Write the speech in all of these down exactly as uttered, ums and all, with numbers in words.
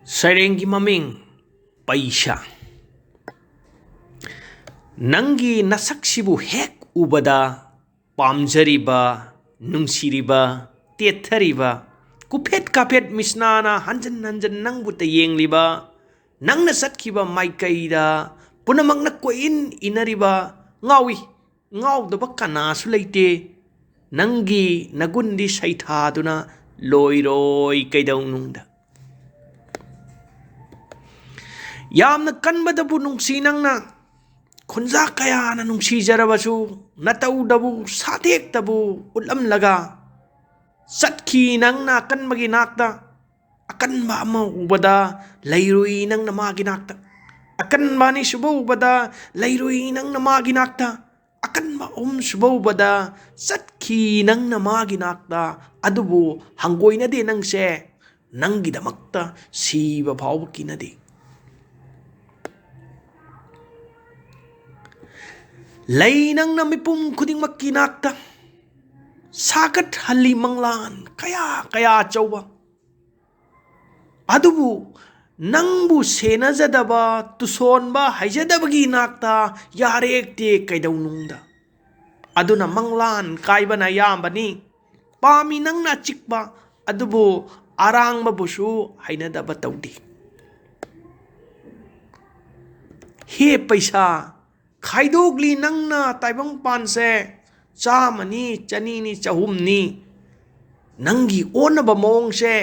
ꯁꯩꯔꯦꯡꯒꯤ ꯃꯃꯤꯡ: ꯄꯩꯁꯥ꯫ ꯅꯪꯒꯤ ꯅꯁꯛꯁꯤꯕꯨ ꯍꯦꯛ ꯎꯕꯗ ꯄꯥꯝꯖꯔꯤꯕ, ꯅꯨꯡꯁꯤꯔꯤꯕ, ꯇꯦꯠꯊꯔꯤꯕ, ꯀꯨꯐꯦꯠ ꯀꯥꯐꯦꯠ ꯃꯤꯠꯁꯅꯥꯅ ꯍꯟꯖꯟ ꯍꯟꯖꯟ ꯅꯪꯕꯨꯇ ꯌꯦꯡꯂꯤꯕ, ꯅꯪꯅ ꯆꯠꯈꯤꯕ ꯃꯥꯏꯀꯩꯗ ꯄꯨꯝꯅꯃꯛꯅ ꯀꯣꯏꯏꯟ ꯏꯟꯅꯔꯤꯕ, ꯉꯥꯎꯏ꯫ ꯉꯥꯎꯗꯕ ꯀꯅꯥꯁꯨ ꯂꯩꯇꯦ꯫ ꯅꯪꯒꯤ ꯅꯒꯨꯟꯗꯤ ꯁꯩꯊꯥꯗꯨꯅ ꯂꯣꯏꯔꯣꯏ ꯀꯩꯗꯧꯅꯨꯡꯗ꯫ ꯌꯥꯝꯅ ꯀꯟꯕꯗꯕꯨ ꯅꯨꯡꯁꯤ ꯅꯪꯅ, ꯈꯨꯟꯖꯥ ꯀꯌꯥꯅ ꯅꯨꯡꯁꯤꯖꯔꯕꯁꯨ, ꯅꯇꯧꯗꯕꯨ ꯁꯥꯊꯦꯛꯇꯕꯨ ꯎꯠꯂꯝꯂꯒ, ꯆꯠꯈꯤ ꯅꯪꯅ ꯑꯀꯟꯕꯒꯤ ꯅꯥꯛꯇ꯫ ꯑꯀꯟꯕ ꯑꯃ ꯎꯕꯗ ꯂꯩꯔꯨꯏ ꯅꯪꯅ ꯃꯥꯒꯤ ꯅꯥꯛꯇ꯫ ꯑꯀꯟꯕ ꯑꯅꯤꯁꯨꯕ ꯎꯕꯗ ꯂꯩꯔꯨꯏ ꯅꯪꯅ ꯃꯥꯒꯤ ꯅꯥꯛꯇ꯫ ꯑꯀꯟꯕ ꯑꯍꯨꯝꯁꯨꯕ ꯎꯕꯗ ꯆꯠꯈꯤ ꯅꯪꯅ ꯃꯥꯒꯤ ꯅꯥꯛꯇ꯫ ꯑꯗꯨꯕꯨ ꯍꯪꯒꯣꯏꯅꯗꯦ ꯅꯪꯁꯦ, ꯅꯪꯒꯤꯗꯃꯛꯇ ꯁꯤꯕ ꯐꯥꯎꯕ ꯀꯤꯅꯗꯦ꯫ ꯂꯩ ꯅꯪꯅ ꯃꯤꯄꯨꯝ ꯈꯨꯗꯤꯡꯃꯛꯀꯤ ꯅꯥꯛꯇ, ꯁꯥꯒꯠꯍꯜꯂꯤ ꯃꯪꯂꯥꯟ ꯀꯌꯥ ꯀꯌꯥ ꯑꯆꯧꯕ꯫ ꯑꯗꯨꯕꯨ ꯅꯪꯕꯨ ꯁꯦꯟꯅꯖꯗꯕ, ꯇꯨꯁꯣꯟꯕ ꯍꯩꯖꯗꯕꯒꯤ ꯅꯥꯛꯇ ꯌꯥꯔꯦꯛꯇꯦ ꯀꯩꯗꯧꯅꯨꯡꯗ꯫ ꯑꯗꯨꯅ ꯃꯪꯂꯥꯟ ꯀꯥꯏꯕꯅ ꯑꯌꯥꯝꯕꯅꯤ꯫ ꯄꯥꯝꯃꯤ ꯅꯪꯅ ꯑꯆꯤꯛꯄ, ꯑꯗꯨꯕꯨ ꯑꯔꯥꯡꯕꯕꯨꯁꯨ ꯍꯩꯅꯗꯕ ꯇꯧꯗꯦ꯫ ꯍꯦ ꯄꯩꯁꯥ, ꯈꯥꯏꯗꯣꯛꯂꯤ ꯅꯪꯅ ꯇꯥꯏꯕꯪꯄꯥꯟꯁꯦ, ꯆꯥꯝꯃꯅꯤ, ꯆꯅꯤꯅꯤ, ꯆꯍꯨꯝꯅꯤ꯫ ꯅꯪꯒꯤ ꯑꯣꯟꯅꯕ ꯃꯑꯣꯡꯁꯦ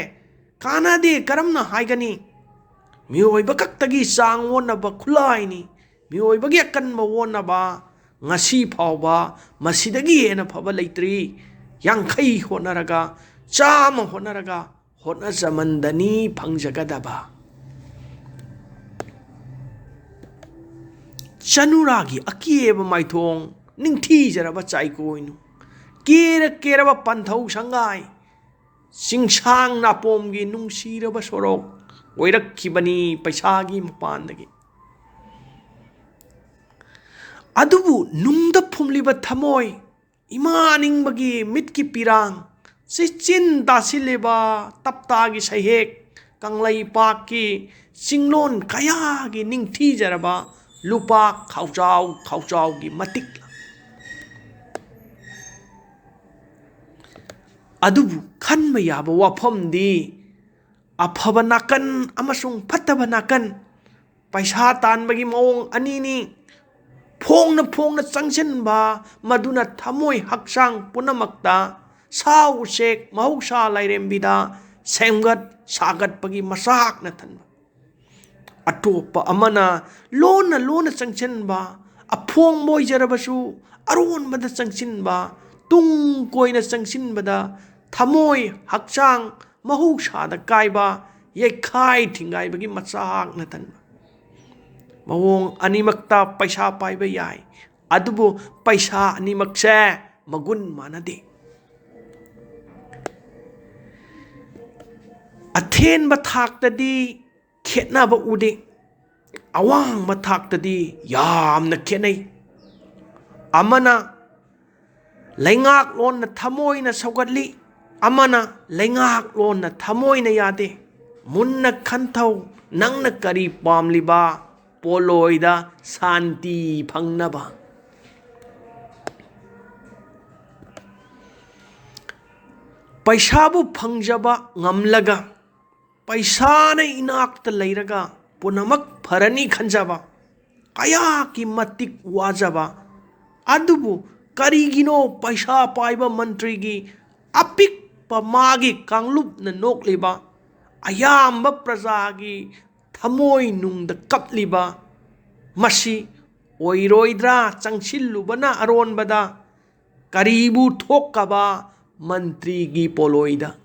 ꯀꯥꯟꯅꯗꯦ, ꯀꯔꯝꯅ ꯍꯥꯏꯒꯅꯤ? ꯃꯤꯑꯣꯏꯕ ꯈꯛꯇꯒꯤ ꯆꯥꯡ ꯑꯣꯟꯅꯕ ꯈꯨꯠꯂꯥꯏꯅꯤ꯫ ꯃꯤꯑꯣꯏꯕꯒꯤ ꯑꯀꯟꯕ ꯑꯣꯟꯅꯕ ꯉꯁꯤ ꯐꯥꯎꯕ ꯃꯁꯤꯗꯒꯤ ꯍꯦꯟꯅ ꯐꯕ ꯂꯩꯇ꯭ꯔꯤ꯫ ꯌꯥꯡꯈꯩ ꯍꯣꯠꯅꯔꯒ, ꯆꯥꯝꯃ ꯍꯣꯠꯅꯔꯒ, ꯍꯣꯠꯅꯖꯃꯟꯗꯅꯤ ꯐꯪꯖꯒꯗꯕ꯫ ꯆꯅꯨꯔꯥꯒꯤ ꯑꯀꯦꯕ ꯃꯥꯏꯊꯣꯡ, ꯅꯤꯡꯊꯤꯖꯔꯕ ꯆꯥꯏꯀꯣꯏꯅꯨ, ꯀꯦꯔ ꯀꯦꯔꯕ ꯄꯟꯊꯧ ꯁꯪꯒꯥꯏ, ꯆꯤꯡꯁꯥꯡ ꯅꯥꯄꯣꯝꯒꯤ ꯅꯨꯡꯁꯤꯔꯕ ꯁꯣꯔꯣꯛ ꯑꯣꯏꯔꯛꯈꯤꯕꯅꯤ ꯄꯩꯁꯥꯒꯤ ꯃꯄꯥꯟꯗꯒꯤ꯫ ꯑꯗꯨꯕꯨ ꯅꯨꯡꯗ ꯐꯨꯝꯂꯤꯕ ꯊꯃꯣꯏ, ꯏꯃꯥ ꯅꯤꯡꯕꯒꯤ ꯃꯤꯠꯀꯤ ꯄꯤꯔꯥꯡ, ꯆꯤꯆꯤꯟ ꯇꯥꯁꯤꯜꯂꯤꯕ ꯇꯞꯇꯥꯒꯤ ꯁꯩꯍꯦꯛ, ꯀꯪꯂꯩꯄꯥꯛꯀꯤ ꯆꯤꯡꯂꯣꯟ ꯀꯌꯥꯒꯤ ꯅꯤꯡꯊꯤꯖꯔꯕ ꯂꯨꯄꯥ ꯈꯥꯎꯖꯥꯎ ꯈꯥꯎꯖꯥꯎꯒꯤ ꯃꯇꯤꯛ꯫ ꯑꯗꯨꯕꯨ ꯈꯟꯕ ꯌꯥꯕ ꯋꯥꯐꯝꯗꯤ, ꯑꯐꯕ ꯅꯥꯀꯟ ꯑꯃꯁꯨꯡ ꯐꯠꯇꯕ ꯅꯥꯀꯟ, ꯄꯩꯁꯥ ꯇꯥꯟꯕꯒꯤ ꯃꯑꯣꯡ ꯑꯅꯤꯅꯤ꯫ ꯐꯣꯡꯅ ꯐꯣꯡꯅ ꯆꯪꯁꯤꯟꯕ, ꯃꯗꯨꯅ ꯊꯃꯣꯏ ꯍꯛꯆꯥꯡ ꯄꯨꯝꯅꯃꯛꯇ, ꯁꯥ ꯎꯆꯦꯛ ꯃꯍꯧꯁꯥ ꯂꯥꯏꯔꯦꯝꯕꯤꯗ ꯁꯦꯝꯒꯠ ꯁꯥꯒꯠꯄꯒꯤ ꯃꯆꯥꯛꯅ ꯊꯟꯕ꯫ ꯑꯇꯣꯞꯄ ꯑꯃꯅ ꯂꯣꯟꯅ ꯂꯣꯟꯅ ꯆꯪꯁꯤꯟꯕ, ꯑꯐꯣꯡꯕ ꯑꯣꯏꯖꯔꯕꯁꯨ ꯑꯔꯣꯟꯕꯗ ꯆꯪꯁꯤꯟꯕ, ꯇꯨꯡ ꯀꯣꯏꯅ ꯆꯪꯁꯤꯟꯕꯗ ꯊꯃꯣꯏ ꯍꯛꯆꯥꯡ ꯃꯍꯧꯁꯥꯗ ꯀꯥꯏꯕ, ꯌꯩꯈꯥꯏ ꯊꯤꯡꯒꯥꯏꯕꯒꯤ ꯃꯆꯥꯛꯅ ꯊꯟꯕ꯫ ꯃꯑꯣꯡ ꯑꯅꯤꯃꯛꯇ ꯄꯩꯁꯥ ꯄꯥꯏꯕ ꯌꯥꯏ, ꯑꯗꯨꯕꯨ ꯄꯩꯁꯥ ꯑꯅꯤꯃꯛꯁꯦ ꯃꯒꯨꯟ ꯃꯥꯟꯅꯗꯦ꯫ ꯑꯊꯦꯟꯕ ꯊꯥꯛꯇꯗꯤ ꯈꯦꯠꯅꯕ ꯎꯗꯦ, ꯑꯋꯥꯡꯕ ꯊꯥꯛꯇꯗꯤ ꯌꯥꯝꯅ ꯈꯦꯠꯅꯩ꯫ ꯑꯃꯅ ꯂꯩꯉꯥꯛꯂꯣꯟꯅ ꯊꯃꯣꯏꯅ ꯁꯧꯒꯠꯂꯤ, ꯑꯃꯅ ꯂꯩꯉꯥꯛꯂꯣꯟꯅ ꯊꯃꯣꯏꯅ ꯌꯥꯗꯦ꯫ ꯃꯨꯟꯅ ꯈꯟꯊꯧ, ꯅꯪꯅ ꯀꯔꯤ ꯄꯥꯝꯂꯤꯕ? ꯄꯣꯂꯣꯏꯗ ꯁꯥꯟꯇꯤ ꯐꯪꯅꯕ꯫ ꯄꯩꯁꯥꯕꯨ ꯐꯪꯖꯕ ꯉꯝꯂꯒ, ꯄꯩꯁꯥꯅ ꯏꯅꯥꯛꯇ ꯂꯩꯔꯒ ꯄꯨꯝꯅꯃꯛ ꯐꯔꯅꯤ ꯈꯟꯖꯕ, ꯀꯌꯥꯒꯤ ꯃꯇꯤꯛ ꯋꯥꯖꯕ꯫ ꯑꯗꯨꯕꯨ ꯀꯔꯤꯒꯤꯅꯣ ꯄꯩꯁꯥ ꯄꯥꯏꯕ ꯃꯟꯇ꯭ꯔꯤꯒꯤ ꯑꯄꯤꯛꯄ ꯃꯥꯒꯤ ꯀꯥꯡꯂꯨꯞꯅ ꯅꯣꯛꯂꯤꯕ, ꯑꯌꯥꯝꯕ ꯄ꯭ꯔꯖꯥꯒꯤ ꯊꯃꯣꯏꯅꯨꯡꯗ ꯀꯞꯂꯤꯕ? ꯃꯁꯤ ꯑꯣꯏꯔꯣꯏꯗ꯭ꯔꯥ? ꯆꯪꯁꯤꯜꯂꯨꯕꯅ ꯑꯔꯣꯟꯕꯗ ꯀꯔꯤꯕꯨ ꯊꯣꯛꯀꯕ ꯃꯟꯇ꯭ꯔꯤꯒꯤ ꯄꯣꯂꯣꯏꯗ?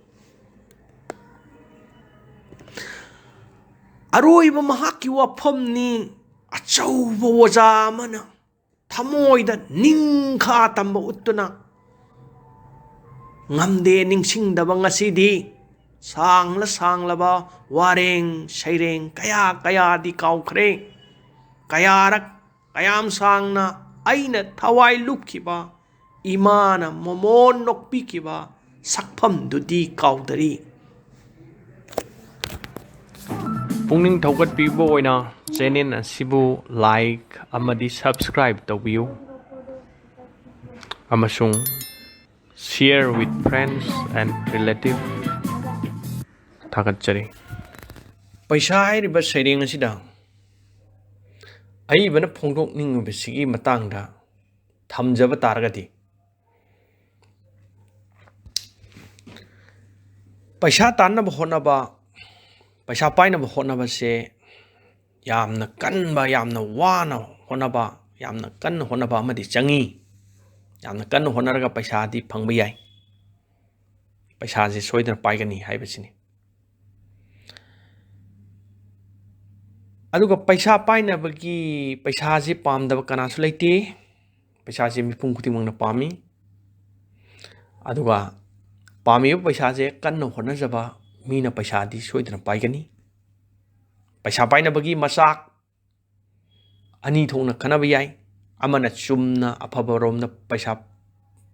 ꯑꯔꯣꯏꯕ ꯃꯍꯥꯛꯀꯤ ꯋꯥꯐꯝꯅꯤ꯫ ꯑꯆꯧꯕ ꯑꯣꯖꯥ ꯑꯃꯅ ꯊꯃꯣꯏꯗ ꯅꯤꯡꯈꯥ ꯇꯝꯕ ꯎꯠꯇꯨꯅ, ꯉꯝꯗꯦ ꯅꯤꯡꯁꯤꯡꯗꯕ ꯉꯁꯤꯗꯤ꯫ ꯁꯥꯡꯂ ꯁꯥꯡꯂꯕ ꯋꯥꯔꯦꯡ ꯁꯩꯔꯦꯡ ꯀꯌꯥ ꯀꯌꯥꯗꯤ ꯀꯥꯎꯈ꯭ꯔꯦ꯫ ꯀꯌꯥꯔꯛ ꯀꯌꯥꯝ ꯁꯥꯡꯅ ꯑꯩꯅ ꯊꯋꯥꯏ ꯂꯨꯞꯈꯤꯕ, ꯏꯃꯥꯅ ꯃꯣꯃꯣꯟ ꯅꯣꯛꯄꯤꯈꯤꯕ ꯁꯛꯐꯝꯗꯨꯗꯤ ꯀꯥꯎꯗꯔꯤ꯫ ꯄꯨꯛꯅꯤꯡ ꯊꯧꯒꯠꯄꯤꯕ ꯑꯣꯏꯅ channel ꯑꯁꯤꯕꯨ like ꯑꯃꯗꯤ subscribe ꯇꯧꯕꯤꯌꯨ ꯑꯃꯁꯨꯡ share with friends and relative ꯊꯥꯒꯠꯆꯔꯤ꯫ ꯄꯩꯁꯥ ꯍꯥꯏꯔꯤꯕ ꯁꯩꯔꯦꯡ ꯑꯁꯤꯗ ꯑꯏꯕꯅ ꯐꯣꯡꯗꯣꯛꯅꯤꯡꯉꯤꯕꯁꯤꯒꯤ ꯃꯇꯥꯡꯗ ꯊꯝꯖꯕ ꯇꯥꯔꯒꯗꯤ, ꯄꯩꯁꯥ ꯇꯥꯟꯅꯕ ꯍꯣꯠꯅꯕ, ꯄꯩꯁꯥ ꯄꯥꯏꯅꯕ ꯍꯣꯠꯅꯕꯁꯦ ꯌꯥꯝꯅ ꯀꯟꯕ, ꯌꯥꯝꯅ ꯋꯥꯅ ꯍꯣꯠꯅꯕ, ꯌꯥꯝꯅ ꯀꯟꯅ ꯍꯣꯠꯅꯕ ꯑꯃꯗꯤ ꯆꯪꯉꯤ꯫ ꯌꯥꯝꯅ ꯀꯟꯅ ꯍꯣꯠꯅꯔꯒ ꯄꯩꯁꯥꯗꯤ ꯐꯪꯕ ꯌꯥꯏ꯫ ꯄꯩꯁꯥꯁꯦ ꯁꯣꯏꯗꯅ ꯄꯥꯏꯒꯅꯤ ꯍꯥꯏꯕꯁꯤꯅꯤ꯫ ꯑꯗꯨꯒ ꯄꯩꯁꯥ ꯄꯥꯏꯅꯕꯒꯤ, ꯄꯩꯁꯥꯁꯦ ꯄꯥꯝꯗꯕ ꯀꯅꯥꯁꯨ ꯂꯩꯇꯦ꯫ ꯄꯩꯁꯥꯁꯦ ꯃꯤꯄꯨꯝ ꯈꯨꯗꯤꯡꯃꯛꯅ ꯄꯥꯝꯃꯤ꯫ ꯑꯗꯨꯒ ꯄꯥꯝꯃꯤꯕ ꯄꯩꯁꯥꯁꯦ ꯀꯟꯅ ꯍꯣꯠꯅꯖꯕ ꯃꯤꯅ ꯄꯩꯁꯥꯗꯤ ꯁꯣꯏꯗꯅ ꯄꯥꯏꯒꯅꯤ꯫ ꯄꯩꯁꯥ ꯄꯥꯏꯅꯕꯒꯤ ꯃꯆꯥꯛ ꯑꯅꯤ ꯊꯣꯛꯅ ꯈꯟꯅꯕ ꯌꯥꯏ꯫ ꯑꯃꯅ ꯆꯨꯝꯅ ꯑꯐꯕ ꯔꯣꯝꯗ ꯄꯩꯁꯥ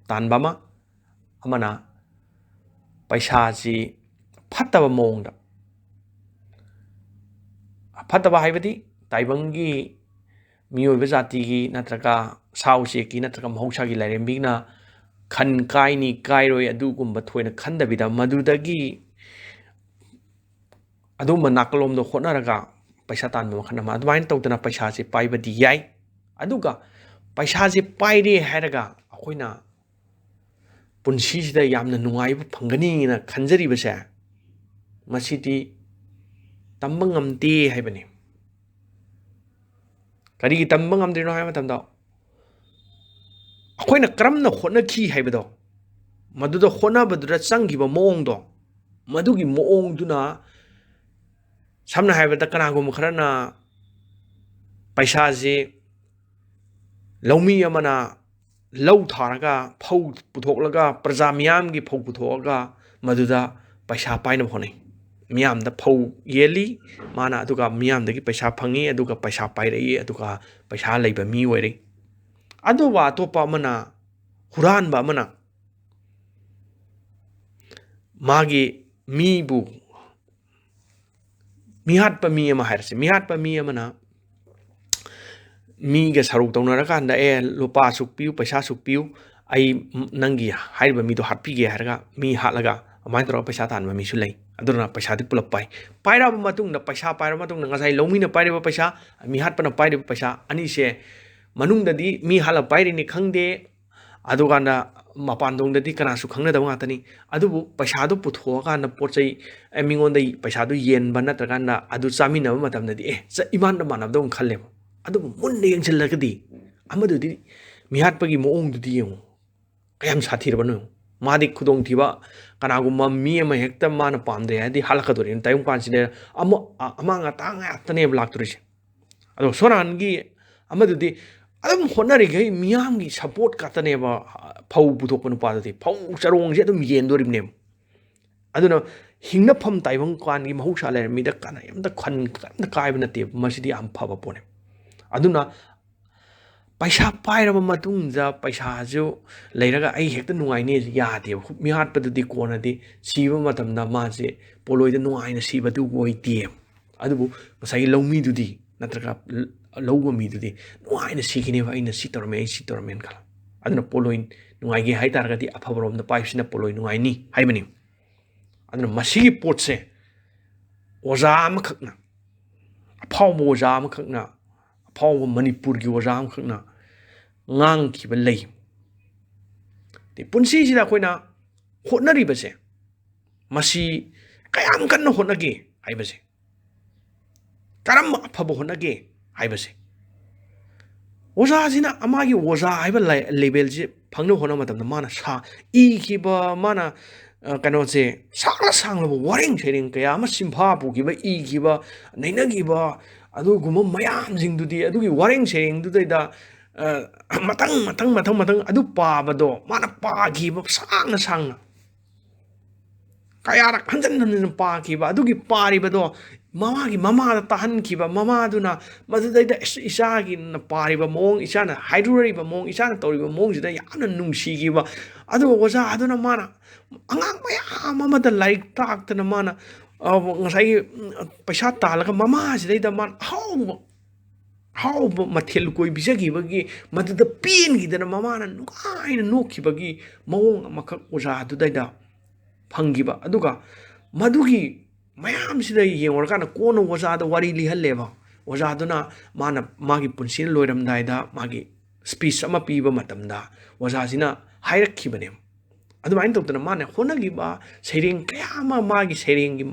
ꯇꯥꯟꯕ ꯑꯃ, ꯑꯃꯅ ꯄꯩꯁꯥꯁꯤ ꯐꯠꯇꯕ ꯃꯑꯣꯡꯗ, ꯐꯠꯇꯕ ꯍꯥꯏꯕꯗꯤ ꯇꯥꯏꯕꯪꯒꯤ ꯃꯤꯑꯣꯏꯕ ꯖꯥꯇꯤꯒꯤ ꯅꯠꯇ꯭ꯔꯒ ꯁꯥ ꯎꯆꯦꯛꯀꯤ ꯅꯠꯇ꯭ꯔꯒ ꯃꯍꯧꯁꯥꯒꯤ ꯂꯥꯏꯔꯦꯝꯕꯤꯅ ꯈꯟ ꯀꯥꯏꯅꯤ ꯀꯥꯏꯔꯣꯏ ꯑꯗꯨꯒꯨꯝꯕ ꯊꯣꯏꯅ ꯈꯟꯗꯕꯤꯗ ꯃꯗꯨꯗꯒꯤ ꯑꯗꯨꯝꯕ ꯅꯥꯀꯜꯂꯣꯝꯗ ꯍꯣꯠꯅꯔꯒ ꯄꯩꯁꯥ ꯇꯥꯟꯕ ꯃꯈꯜ ꯑꯃ, ꯑꯗꯨꯃꯥꯏꯅ ꯇꯧꯗꯅ ꯄꯩꯁꯥꯁꯦ ꯄꯥꯏꯕꯗꯤ ꯌꯥꯏ꯫ ꯑꯗꯨꯒ ꯄꯩꯁꯥꯁꯦ ꯄꯥꯏꯔꯦ ꯍꯥꯏꯔꯒ ꯑꯩꯈꯣꯏꯅ ꯄꯨꯟꯁꯤꯁꯤꯗ ꯌꯥꯝꯅ ꯅꯨꯡꯉꯥꯏꯕ ꯐꯪꯒꯅꯤꯅ ꯈꯟꯖꯔꯤꯕꯁꯦ, ꯃꯁꯤꯗꯤ ꯇꯝꯕ ꯉꯝꯗꯦ ꯍꯥꯏꯕꯅꯤ꯫ ꯀꯔꯤꯒꯤ ꯇꯝꯕ ꯉꯝꯗ꯭ꯔꯤꯅꯣ ꯍꯥꯏꯕ ꯃꯇꯝꯗ, ꯑꯩꯈꯣꯏꯅ ꯀꯔꯝꯅ ꯍꯣꯠꯅꯈꯤ ꯍꯥꯏꯕꯗꯣ, ꯃꯗꯨꯗ ꯍꯣꯠꯅꯕꯗꯨꯗ ꯆꯪꯈꯤꯕ ꯃꯑꯣꯡꯗꯣ, ꯃꯗꯨꯒꯤ ꯃꯑꯣꯡꯗꯨꯅ, ꯁꯝꯅ ꯍꯥꯏꯔꯕꯗ ꯀꯅꯥꯒꯨꯝꯕ ꯈꯔꯅ ꯄꯩꯁꯥꯁꯤ ꯂꯧꯃꯤ ꯑꯃꯅ ꯂꯧ ꯊꯥꯔꯒ ꯐꯧ ꯄꯨꯊꯣꯛꯂꯒ ꯄ꯭ꯔꯖꯥ ꯃꯤꯌꯥꯝꯒꯤ ꯐꯧ ꯄꯨꯊꯣꯛꯑꯒ ꯃꯗꯨꯗ ꯄꯩꯁꯥ ꯄꯥꯏꯅꯕ ꯍꯣꯠꯅꯩ꯫ ꯃꯤꯌꯥꯝꯗ ꯐꯧ ꯌꯦꯜꯂꯤ ꯃꯥꯅ, ꯑꯗꯨꯒ ꯃꯤꯌꯥꯝꯗꯒꯤ ꯄꯩꯁꯥ ꯐꯪꯉꯤ, ꯑꯗꯨꯒ ꯄꯩꯁꯥ ꯄꯥꯏꯔꯛꯏ, ꯑꯗꯨꯒ ꯄꯩꯁꯥ ꯂꯩꯕ ꯃꯤ ꯑꯣꯏꯔꯦ꯫ ꯑꯗꯨꯒ ꯑꯇꯣꯞꯄ ꯑꯃꯅ, ꯍꯨꯔꯥꯟꯕ ꯑꯃꯅ ꯃꯥꯒꯤ ꯃꯤꯕꯨ ꯃꯤꯍꯥꯠꯄ ꯃꯤ ꯑꯃ ꯍꯥꯏꯔꯁꯦ, ꯃꯤꯍꯥꯠꯄ ꯃꯤ ꯑꯃꯅ ꯃꯤꯒ ꯁꯔꯨꯛ ꯇꯧꯅꯔꯀꯥꯟꯗ, "ꯑꯦ, ꯂꯨꯄꯥ ꯑꯁꯨꯛ ꯄꯤꯌꯨ, ꯄꯩꯁꯥ ꯑꯁꯨꯛ ꯄꯤꯌꯨ, ꯑꯩ ꯅꯪꯒꯤ ꯍꯥꯏꯔꯤꯕ ꯃꯤꯗꯣ ꯍꯥꯠꯄꯤꯒꯦ" ꯍꯥꯏꯔꯒ ꯃꯤ ꯍꯥꯠꯂꯒ ꯑꯗꯨꯃꯥꯏꯅ ꯇꯧꯔꯒ ꯄꯩꯁꯥ ꯇꯥꯟꯕ ꯃꯤꯁꯨ ꯂꯩ꯫ ꯑꯗꯨꯅ ꯄꯩꯁꯥꯗꯤ ꯄꯨꯂꯞ ꯄꯥꯏ꯫ ꯄꯥꯏꯔꯛꯑꯕ ꯃꯇꯨꯡꯗ, ꯄꯩꯁꯥ ꯄꯥꯏꯔꯕ ꯃꯇꯨꯡꯗ, ꯉꯁꯥꯏ ꯂꯧꯃꯤꯅ ꯄꯥꯏꯔꯤꯕ ꯄꯩꯁꯥ, ꯃꯤꯍꯥꯠꯄꯅ ꯄꯥꯏꯔꯤꯕ ꯄꯩꯁꯥ ꯑꯅꯤꯁꯦ ꯃꯅꯨꯡꯗꯗꯤ ꯃꯤ ꯍꯥꯠꯂ ꯄꯥꯏꯔꯤꯅꯤ ꯈꯪꯗꯦ, ꯑꯗꯨꯀꯥꯟꯗ ꯃꯄꯥꯟ ꯊꯣꯡꯗꯗꯤ ꯀꯅꯥꯁꯨ ꯈꯪꯅꯗꯕ ꯉꯥꯛꯇꯅꯤ꯫ ꯑꯗꯨꯕꯨ ꯄꯩꯁꯥꯗꯣ ꯄꯨꯊꯣꯛꯑꯀꯥꯟꯗ ꯄꯣꯠ ꯆꯩ, ꯑꯦ, ꯃꯤꯉꯣꯟꯗ ꯄꯩꯁꯥꯗꯣ ꯌꯦꯟꯕ ꯅꯠꯇ꯭ꯔꯀꯥꯟꯗ ꯑꯗꯨ ꯆꯥꯃꯤꯟꯅꯕ ꯃꯇꯝꯗꯗꯤ, "ꯑꯦ, ꯆ-, ꯏꯃꯥꯟꯗ ꯃꯥꯟꯅꯕꯗꯧꯅ ꯈꯜꯂꯦꯕ"꯫ ꯑꯗꯨꯕꯨ ꯃꯨꯟꯅ ꯌꯦꯡꯁꯤꯜꯂꯒꯗꯤ ꯑꯃꯗꯨꯗꯤ ꯃꯤꯍꯥꯠꯄꯒꯤ ꯃꯑꯣꯡꯗꯨꯗꯤ ꯌꯦꯡꯉꯨ, ꯀꯌꯥꯝ ꯁꯥꯊꯤꯔꯕꯅꯣ ꯌꯦꯡꯉꯨ꯫ ꯃꯥꯗꯤ ꯈꯨꯗꯣꯡꯊꯤꯕ, ꯀꯅꯥꯒꯨꯝꯕ ꯃꯤ ꯑꯃ ꯍꯦꯛꯇ ꯃꯥꯅ ꯄꯥꯝꯗ꯭ꯔꯦ ꯍꯥꯏꯔꯗꯤ ꯍꯥꯠꯂꯛꯀꯗꯣꯔꯤꯅꯤ꯫ ꯇꯥꯏꯕꯪ ꯄꯥꯟꯁꯤꯗ ꯑꯃ-, ꯑ-, ꯑꯃꯥꯡ ꯑꯇꯥ ꯉꯥꯛꯇꯅꯦꯕ ꯂꯥꯛꯇꯣꯔꯤꯁꯦ꯫ ꯑꯗꯣ ꯁꯣꯔꯥꯟꯒꯤ ꯑꯃꯗꯨꯗꯤ ꯑꯗꯨꯝ ꯍꯣꯠꯅꯔꯤꯈꯩ ꯃꯤꯌꯥꯝꯒꯤ support ꯉꯥꯛꯇꯅꯦꯕ, ꯐꯧ ꯄꯨꯊꯣꯛꯄ ꯅꯨꯄꯥꯗꯨꯗꯤ꯫ ꯐꯧ ꯆꯔꯣꯡꯁꯦ ꯑꯗꯨꯝ ꯌꯦꯟꯗꯣꯔꯤꯕꯅꯦꯕ꯫ ꯑꯗꯨꯅ ꯍꯤꯡꯅꯐꯝ ꯇꯥꯏꯕꯪ ꯄꯥꯟꯒꯤ ꯃꯍꯧꯁꯥ ꯂꯩꯔꯝꯃꯤꯗ ꯀꯅꯥ-, ꯑꯝꯇ ꯈꯟ-, ꯀꯔꯤꯝꯇ ꯀꯥꯏꯕ ꯅꯠꯇꯦꯕ꯫ ꯃꯁꯤꯗꯤ ꯌꯥꯝ ꯐꯕ ꯄꯣꯠꯅꯦ꯫ ꯑꯗꯨꯅ ꯄꯩꯁꯥ ꯄꯥꯏꯔꯕ ꯃꯇꯨꯡꯗ ꯄꯩꯁꯥꯁꯨ ꯂꯩꯔꯒ ꯑꯩ ꯍꯦꯛꯇ ꯅꯨꯡꯉꯥꯏꯅꯤ ꯌꯥꯗꯦꯕ꯫ ꯃꯤꯍꯥꯠꯄꯗꯨꯗꯤ ꯀꯣꯟꯅꯗꯤ ꯁꯤꯕ ꯃꯇꯝꯗ ꯃꯥꯁꯦ ꯄꯣꯂꯣꯏꯗ ꯅꯨꯡꯉꯥꯏꯅ ꯁꯤꯕꯗꯨ ꯑꯣꯏꯗꯦ꯫ ꯑꯗꯨꯕꯨ ꯉꯁꯥꯏꯒꯤ ꯂꯧꯃꯤꯗꯨꯗꯤ ꯅꯠꯇ꯭ꯔꯒ ꯂ-, ꯂꯧꯕ ꯃꯤꯗꯨꯗꯤ ꯅꯨꯡꯉꯥꯏꯅ ꯁꯤꯈꯤꯅꯦꯕ, "ꯑꯩꯅ ꯁꯤ ꯇꯧꯔꯝꯃꯦ, ꯑꯩ ꯁꯤ ꯇꯧꯔꯝꯃꯦꯅ" ꯈꯜꯂ꯫ ꯑꯗꯨꯅ ꯄꯣꯂꯣꯏ ꯅꯨꯡꯉꯥꯏꯒꯦ ꯍꯥꯏ ꯇꯥꯔꯒꯗꯤ ꯑꯐꯕꯔꯣꯝꯗ ꯄꯥꯏꯕꯁꯤꯅ ꯄꯣꯂꯣꯏ ꯅꯨꯡꯉꯥꯏꯅꯤ ꯍꯥꯏꯕꯅꯤ꯫ ꯑꯗꯨꯅ ꯃꯁꯤꯒꯤ ꯄꯣꯠꯁꯦ ꯑꯣꯖꯥ ꯑꯃꯈꯛꯅ, ꯑꯐꯥꯎꯕ ꯑꯣꯖꯥ ꯑꯃꯈꯛꯅ, ꯑꯐꯥꯎꯕ ꯃꯅꯤꯄꯨꯔꯒꯤ ꯑꯣꯖꯥ ꯑꯃꯈꯛꯅ ꯉꯥꯡꯈꯤꯕ ꯂꯩ꯫ ꯑꯗꯩ ꯄꯨꯟꯁꯤꯁꯤꯗ ꯑꯩꯈꯣꯏꯅ ꯍꯣꯠꯅꯔꯤꯕꯁꯦ, ꯃꯁꯤ ꯀꯌꯥꯝ ꯀꯟꯅ ꯍꯣꯠꯅꯒꯦ ꯍꯥꯏꯕꯁꯦ, ꯀꯔꯝꯕ ꯑꯐꯕ ꯍꯣꯠꯅꯒꯦ ꯍꯥꯏꯕꯁꯦ, ꯑꯣꯖꯥꯁꯤꯅ ꯃꯥꯒꯤ ꯑꯣꯖꯥ ꯍꯥꯏꯕ ꯂꯦ-, levelꯁꯦ ꯐꯪꯅꯕ ꯍꯣꯠꯅꯕ ꯃꯇꯝꯗ ꯃꯥꯅ ꯁꯥ-, ꯏꯈꯤꯕ, ꯃꯥꯅ, ꯑ, ꯀꯩꯅꯣꯁꯦ, ꯁꯥꯡꯅ ꯁꯥꯡꯂꯕ ꯋꯥꯔꯦꯡ ꯁꯩꯔꯦꯡ ꯀꯌꯥ ꯑꯃ ꯆꯤꯟꯐꯥ ꯄꯨꯈꯤꯕ, ꯏꯈꯤꯕ, ꯅꯩꯅꯈꯤꯕ, ꯑꯗꯨꯒꯨꯝꯕ ꯃꯌꯥꯝꯁꯤꯡꯗꯨꯗꯤ, ꯑꯗꯨꯒꯤ ꯋꯥꯔꯦꯡ ꯁꯩꯔꯦꯡꯗꯨꯗꯩꯗ, ꯑ, ꯃꯊꯪ, ꯃꯊꯪ, ꯃꯊꯪ, ꯃꯊꯪ ꯑꯗꯨ ꯄꯥꯕꯗꯣ, ꯃꯥꯅ ꯄꯥꯈꯤꯕ ꯁꯥꯡꯅ ꯁꯥꯡꯅ ꯀꯌꯥꯔꯛ ꯍꯟꯖꯤꯟ ꯍꯟꯖꯤꯟ ꯄꯥꯈꯤꯕ, ꯑꯗꯨꯒꯤ ꯄꯥꯔꯤꯕꯗꯣ ꯃꯃꯥꯒꯤ ꯃꯃꯥꯗ ꯇꯥꯍꯟꯈꯤꯕ, ꯃꯃꯥꯗꯨꯅ ꯃꯗꯨꯗꯩꯗ ꯏꯁ-, ꯏꯆꯥꯒꯤꯅ ꯄꯥꯔꯤꯕ ꯃꯑꯣꯡ, ꯏꯆꯥꯅ ꯍꯥꯏꯔꯨꯔꯤꯕ ꯃꯑꯣꯡ, ꯏꯆꯥꯅ ꯇꯧꯔꯤꯕ ꯃꯑꯣꯡꯁꯤꯗ ꯌꯥꯝꯅ ꯅꯨꯡꯁꯤꯈꯤꯕ꯫ ꯑꯗꯨꯒ ꯑꯣꯖꯥ ꯑꯗꯨꯅ ꯃꯥꯅ ꯑꯉꯥꯡ ꯃꯌꯥꯝ ꯑꯃꯗ ꯂꯥꯏꯔꯤꯛ ꯇꯥꯛꯇꯅ ꯃꯥꯅ ꯑ, ꯉꯁꯥꯏꯒꯤ, ꯎꯝ, ꯄꯩꯁꯥ ꯇꯥꯜꯂꯒ ꯃꯃꯥꯁꯤꯗꯩꯗ ꯃꯥꯅ ꯑꯍꯥꯎꯕ, ꯑꯍꯥꯎꯕ ꯃꯊꯦꯜ ꯂꯨꯀꯣꯏ ꯄꯤꯖꯈꯤꯕꯒꯤ, ꯃꯗꯨꯗ ꯄꯦꯟꯈꯤꯗꯅ ꯃꯃꯥꯅ ꯅꯨꯡꯉꯥꯏꯅ ꯅꯣꯛꯈꯤꯕꯒꯤ ꯃꯑꯣꯡ ꯑꯃꯈꯛ ꯑꯣꯖꯥꯗꯨꯗꯩꯗ ꯐꯪꯈꯤꯕ꯫ ꯑꯗꯨꯒ ꯃꯗꯨꯒꯤ ꯃꯌꯥꯝꯁꯤꯗ ꯌꯦꯡꯉꯨꯔꯀꯥꯟꯗ ꯀꯣꯟꯅ ꯑꯣꯖꯥꯗ ꯋꯥꯔꯤ ꯂꯤꯍꯜꯂꯦꯕ꯫ ꯑꯣꯖꯥꯗꯨꯅ ꯃꯥꯅ ꯃꯥꯒꯤ ꯄꯨꯟꯁꯤꯅ ꯂꯣꯏꯔꯝꯗꯥꯏꯗ ꯃꯥꯒꯤ speech ꯑꯃ ꯄꯤꯕ ꯃꯇꯝꯗ ꯑꯣꯖꯥꯁꯤꯅ ꯍꯥꯏꯔꯛꯈꯤꯕꯅꯦꯕ꯫ ꯑꯗꯨꯃꯥꯏꯅ ꯇꯧꯗꯅ ꯃꯥꯅ ꯍꯣꯠꯅꯈꯤꯕ ꯁꯩꯔꯦꯡ ꯀꯌꯥ ꯑꯃ, ꯃꯥꯒꯤ ꯁꯩꯔꯦꯡꯒꯤ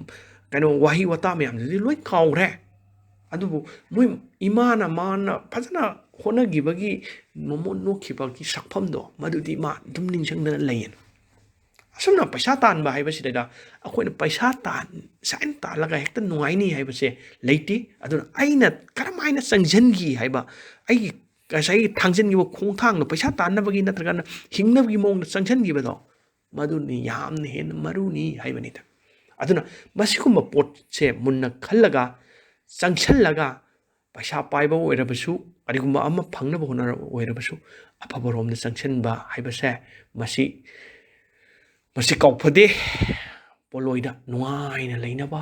ꯀꯩꯅꯣ, ꯋꯥꯍꯩ ꯋꯥꯇꯥ ꯃꯌꯥꯝꯗꯨꯗꯤ ꯂꯣꯏ ꯀꯥꯎꯈ꯭ꯔꯦ꯫ ꯑꯗꯨꯕꯨ ꯃꯣꯏ ꯏꯃꯥꯅ ꯃꯥꯅ ꯐꯖꯅ ꯍꯣꯠꯅꯈꯤꯕꯒꯤ ꯃꯃꯣꯟ ꯅꯣꯛꯈꯤꯕꯒꯤ ꯁꯛꯐꯝꯗꯣ, ꯃꯗꯨꯗꯤ ꯃꯥ ꯑꯗꯨꯝ ꯅꯤꯡꯁꯤꯡꯗꯅ ꯂꯩꯌꯦꯅ꯫ ꯑꯁꯨꯝꯅ ꯄꯩꯁꯥ ꯇꯥꯟꯕ ꯍꯥꯏꯕꯁꯤꯗꯩꯗ ꯑꯩꯈꯣꯏꯅ ꯄꯩꯁꯥ ꯇꯥꯟ-, ꯁꯨꯃꯥꯏꯅ ꯇꯥꯜꯂꯒ ꯍꯦꯛꯇ ꯅꯨꯡꯉꯥꯏꯅꯤ ꯍꯥꯏꯕꯁꯦ ꯂꯩꯇꯦ꯫ ꯑꯗꯨꯅ ꯑꯩꯅ ꯀꯔꯝꯍꯥꯏꯅ ꯆꯪꯁꯤꯟꯈꯤ ꯍꯥꯏꯕ, ꯑꯩꯒꯤ ꯉꯁꯥꯏꯒꯤ ꯊꯥꯡꯖꯤꯟꯈꯤꯕ ꯈꯣꯡꯊꯥꯡꯗꯣ, ꯄꯩꯁꯥ ꯇꯥꯟꯅꯕꯒꯤ ꯅꯠꯇ꯭ꯔꯒꯅ ꯍꯤꯡꯅꯕꯒꯤ ꯃꯑꯣꯡꯗ ꯆꯪꯁꯤꯟꯈꯤꯕꯗꯣ, ꯃꯗꯨꯅꯤ ꯌꯥꯝꯅ ꯍꯦꯟꯅ ꯃꯔꯨꯅꯤ ꯍꯥꯏꯕꯅꯤꯗ꯫ ꯑꯗꯨꯅ ꯃꯁꯤꯒꯨꯝꯕ ꯄꯣꯠꯁꯦ ꯃꯨꯟꯅ ꯈꯜꯂꯒ, ꯆꯪꯁꯤꯜꯂꯒ, ꯄꯩꯁꯥ ꯄꯥꯏꯕ ꯑꯣꯏꯔꯕꯁꯨ, ꯀꯔꯤꯒꯨꯝꯕ ꯑꯃ ꯐꯪꯅꯕ ꯍꯣꯠꯅꯔꯛꯄ ꯑꯣꯏꯔꯕꯁꯨ, ꯑꯐꯕꯔꯣꯝꯗ ꯆꯪꯁꯤꯟꯕ ꯍꯥꯏꯕꯁꯦ ꯃꯁꯤ, ꯃꯁꯤ ꯀꯥꯎꯐꯗꯦ꯫ ꯄꯣꯠꯂꯣꯏꯗ ꯅꯨꯡꯉꯥꯏꯅ ꯂꯩꯅꯕ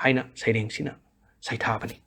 ꯍꯥꯏꯅ ꯁꯩꯔꯦꯡꯁꯤꯅ ꯁꯩꯊꯥꯕꯅꯤ꯫